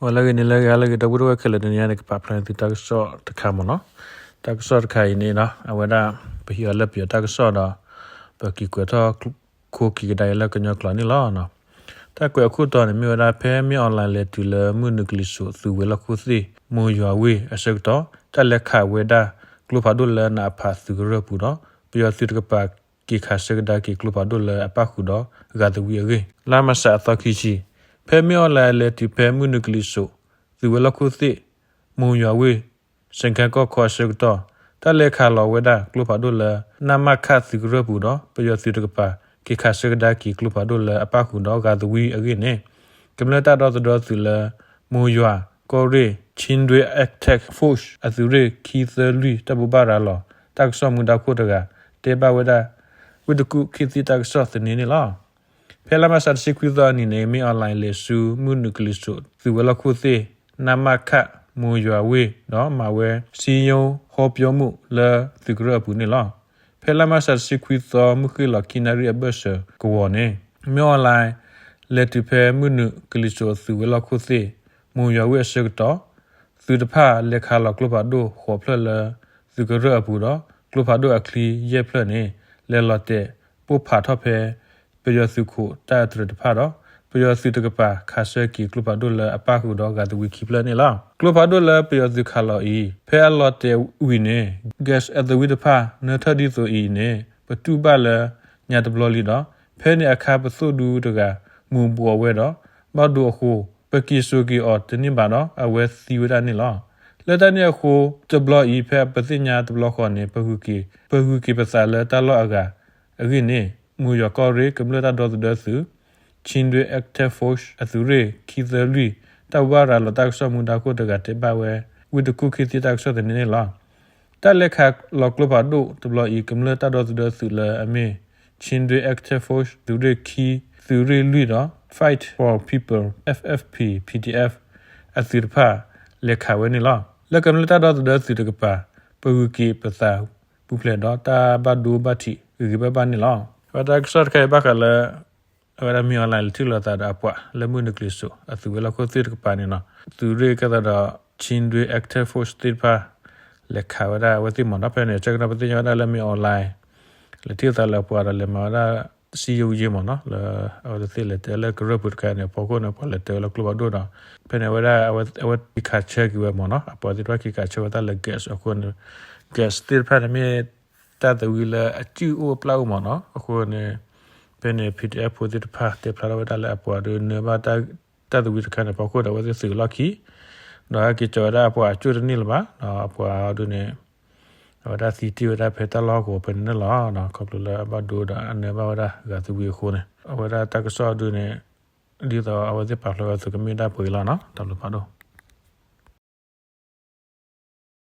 ဝဲလၢဂ့ၤန့ၣ်လၢဂ့ၤ ဟါလၢဂ့ၤ ဒီပုၢ်ဝဲၢ်ခဲလၢာ် တနံၤအံၤန့ၣ် ကပာ်ဖျါန့ၢ်သုတၢ်ကစီၣ်တခါမ့ၢ်နီၤ. တၢ်ကစီၣ်တခါအံၤန့ၣ်နီၤ အဝဲဒၣ် ပဟံးအီၤလၢပယီၤတၢ်ကစီၣ်ဒီး ပက့ၤကွဲးထီၣ်ခိၣ်က့ၤကဒါအံၤလၢကညီကျိာ်န့ၣ်လီၤ. တၢ်ကွဲးအခိၣ်တီန့ၣ် မ့ၢ်ဝဲဒၣ် ဖဲမင်းအောင်လှိုင် လဲၤတုၤလၢမုၢ်နုာ်ကလံၤစိး သုးဝဲၤလီၢ်ခိၣ်သ့ၣ် မိၢ်ယွၤဝ့ၢ်အဆၢကတီၢ် တၢ်လဲၤခးဝဲဒၣ် ကျိဖးဒိၣ်လၢနအဖးသုးကရၢၢ်ပူၤဒီး ပယီၤသုးတကပၤ က့ၤခးဆၢကဒါက့ၤကျိဖးဒိၣ်လၢအပၣ်ဃုာ်ဒီးဂၤသဝံအဂ့ၢ် လါမးရှးအသီခံဆံ ဖဲမင်းအောင်လှိုင် လဲၤတုၤဖဲမုၢ်နုာ်ကလံၤစိး သုးဝဲၤလီၢ်ခိၣ်သ့ၣ် မိၢ်ယွၤဝ့ၢ် စကဲကီၢ်ခီအဆၢကတီၢ် တၢ်လဲၤခးလီၤဝဲဒၣ်ကျိဖးဒိၣ်လၢ နမခ သုးကရၢၢ်ပူၤဒီး ပယီၤသုးတကပၤ က့ၤခးဆၢကဒါက့ၤကျိဖးဒိၣ်လၢအပၣ်ဃုာ်ဒီးဂၤသဝံအဂ့ၢ်န့ၣ် ကမျၢၢ်တၢ်ဒီသဒၢသုးလၢ မိၢ်ယွၤ ကီၢ်ရ့ၣ် Chin Dui Attack Force အသုးရ့ၣ်ခံသၢလွံၢ် တၢ်ဘိးဘၣ်ရၤလီၤ တၢ်ကစီၣ်မူဒါခိၣ်တဂၤ တဲဘၣ်ဝဲဒၣ် ဝ့ၢ်တကူၣ်ခ့သ့ၣ်တၢ်ကစီၣ်သန့န့ၣ်လီၤ. ဖဲလါမးရှးတဆံခွံသီအနံၤန့ၣ် မင်းအောင်လှိုင် လဲၤဆူမုၢ်နုာ်ကလံၤစိး သုးဝဲၤလီၢ်ခိၣ်သ့ၣ် နမခ မိၢ်ယွၤဝ့ၢ် ဒီးမၤဝဲ စည်းရုံးဟောပြောမှု လၢသုးကရၢၢ်အပူၤန့ၣ်လီၤ. ဖဲလါမးရှးတဆံခွံသီ မုၢ်ဃ့ၢ်လီၤခံနၣ်ရံၣ်အဘၢၣ်စၢၤကဝီၤန့ၣ် မင်းအောင်လှိုင် လဲၤတုၤဖဲမုၢ်နုာ်ကလံၤစိး သုးဝဲၤလီၢ်ခိၣ်သ့ၣ် မိၢ်ယွၤဝ့ၢ်အဆၢကတီၢ် သုးတဖၣ်လဲၤခးလီၤကျိဖးဒိၣ်ဃိးဖျၢၣ်လၢ သုးကရၢၢ်အပူၤဒီး ကျိဖးဒိၣ်အချံယဲၢ်ဖျၢၣ်န့ၣ် လဲၤလီၤတဲာ်ပိၢ်ဖးထီၣ်ဖဲ ပယီၤသုးခိးတၢ်အတြဲၤတဖၣ်ဒီး ပယီၤသုးတကပၤခးဆၢက့ၤကျိဖးဒိၣ်လၢအပၣ်ဃုာ်ဒီးဂၤသဝံခံဖျၢၣ်န့ၣ်လီၤ. ကျိဖးဒိၣ်လၢပယီၤသုးခးလီၤအံၤ ဖဲအလီၤတဲာ်ဝံၤန့ၣ် gas အသဝံတဖၣ် နၢထၢၣ်ဒ်သိးအံၤန့ၣ် ပတူၢ်ဘၣ်လၢညါတဘျီလံဒီး ဖဲန့ၣ်အခါပသိၣ်ဒူတဂၤ မူၤဘှီးဝဲဒီး ဘၣ်ဒိအဃိ ပက့ၤစိာ်က့ၤအီၤတန့ၢ်ဘၣ်ဒီး အဝဲသံဝဲဒၣ်န့ၣ်လီၤ. လၢတၢ်န့ၣ်အဃိ တဘျီအံၤ ဖဲပသ့ၣ်ညါတဘျီဃီန့ၣ် ပဂုၤက့ၤ ပဂုၤက့ၤပသးလၢတၢ်လီၢ်အဂၤအဂ့ၢ်န့ၣ် မိၢ်ယွၤကီၢ်ရ့ၣ် ကမျၢၢ်တၢ်ဒီသဒၢသုး Chin Dui Attack Force အသုးရ့ၣ်ခံသၢလွံၢ် တၢ်ဘိးဘၣ်ရၤလီၤတၢ်ကစီၣ်မူဒါခိၣ်တဂၤတဲဘၣ်ဝဲ ဝ့ၢ်တကူၣ်ခ့သ့ၣ်တၢ်ကစီၣ်သန့န့ၣ်လီၤ. တၢ်လဲၤခးလီၤကျိဖးဒိၣ်တဘျီအံၤ ကမျၢၢ်တၢ်ဒီသဒၢသုးလၢအမ့ၢ် Chin Dui Attack Force သုးရ့ၣ်ခံ သုးရ့ၣ်လွံၢ်ဒီး Fight for People FFP PDF အသုးတဖၣ် လဲၤခးဝဲန့ၣ်လီၤ. လၢကမျၢၢ်တၢ်ဒီသဒၢသုးတကပၤ ပဂုၤက့ၤပသးပူၤဖျဲးဒီးတၢ်ဘၣ်ဒိဘၣ်ထံးဂ့ၤဂ့ၤဘၣ်ဘၣ်န့ၣ်လီၤ. အဝဲတၢ်ကစီၣ်တခါအံၤဘၣ်ဃးလၢ အဝဲဒၣ်မင်းအောင်လှိုင် လဲၤထံၣ်လိာ်သးဒီးအပှၤလၢမုၢ်နုာ်ကလံၤစိး အသုးဝဲၤလီၢ်ခိၣ်သ့ၣ်တကပၤန့ၣ်နီၤ သုးရ့ၣ်ကဲသးဒီး Chin Dui Attack Force သ့ၣ်တဖၣ် လဲၤခးဝဲဒၣ်အဝဲသ့ၣ်မ့ၢ်နီၤ. ဖဲန့ၣ် ဆၢကတီၢ်ပသ့ၣ်ညါဝဲဒၣ်လၢမင်းအောင်လှိုင် လဲၤထံၣ်လိာ်သးလၢအပှၤဒီးလဲၤမၤဝဲဒၣ် စည်းရုံးရေး မ့ၢ်နီၤ လၢအဝဲသ့ၣ်လဲၤတဲလၢကရၢၢ်ပူၤတခါန့ၣ် အဖီခိၣ်န့ၣ် ပှၤလဲၤတဲဝဲလၢကျိဖးဒိၣ်ဒီး ဖဲန့ၣ်အဝဲဒၣ် အဝဲက့ၤခးဆၢက့ၤဝဲမ့ၢ်နီၤ အပှၤသ့ၣ်တဖၣ်က့ၤခးဆၢဝဲဒၣ်လၢ gas အဃိန့ၣ် gas သ့ၣ်တဖၣ်န့ၣ်မ့ၢ် တၢ်သဝံလၢအစုၣ်အိၣ်အပျၢ်အိၣ်မ့ၢ်နီၤ အဃိန့ၣ် ဖဲန့ၣ် PDF ဖိသ့ၣ်တဖၣ်တဲဖျါထီၣ်ဝဲဒၣ်လၢအပှၤဒီးနၢၤဘၣ် တၢ်သဝံတခါန့ၣ် ဖီခိၣ်ဒီးအဝဲသ့ၣ်သုးလီၢ်ခံ ဒီးဟဲက့ၤကၠီၤဝဲဒၣ်အပှၤအကၠိၣ်တန့ၢ်လၢၤဘၣ် ဒီးအပှၤအီၤဒုးန့ၣ် အဝဲဒၣ်သံတ့ၢ်ဝဲဒၣ်ဖဲတၢ်လီၢ်ဟီၣ်ကဝီၤဖဲန့ၣ်န့ၣ်လီၤ. ခီဖျိလၢအဘၣ်ဒိဒီးအနၢၤဘၣ်ဝဲဒၣ်ဂၤသဝံအဃိန့ၣ် အဝဲဒၣ်တၢ်ကစီၣ်ဒုးန့ၣ် ဒ်သိးအဝဲသ့ၣ်ပာ်ဖျါဝဲအသိးကမ့ၢ်ဒၣ်ပှဲၤလီၤနီၤ တၢ်ဘျုးဖးဒိၣ်.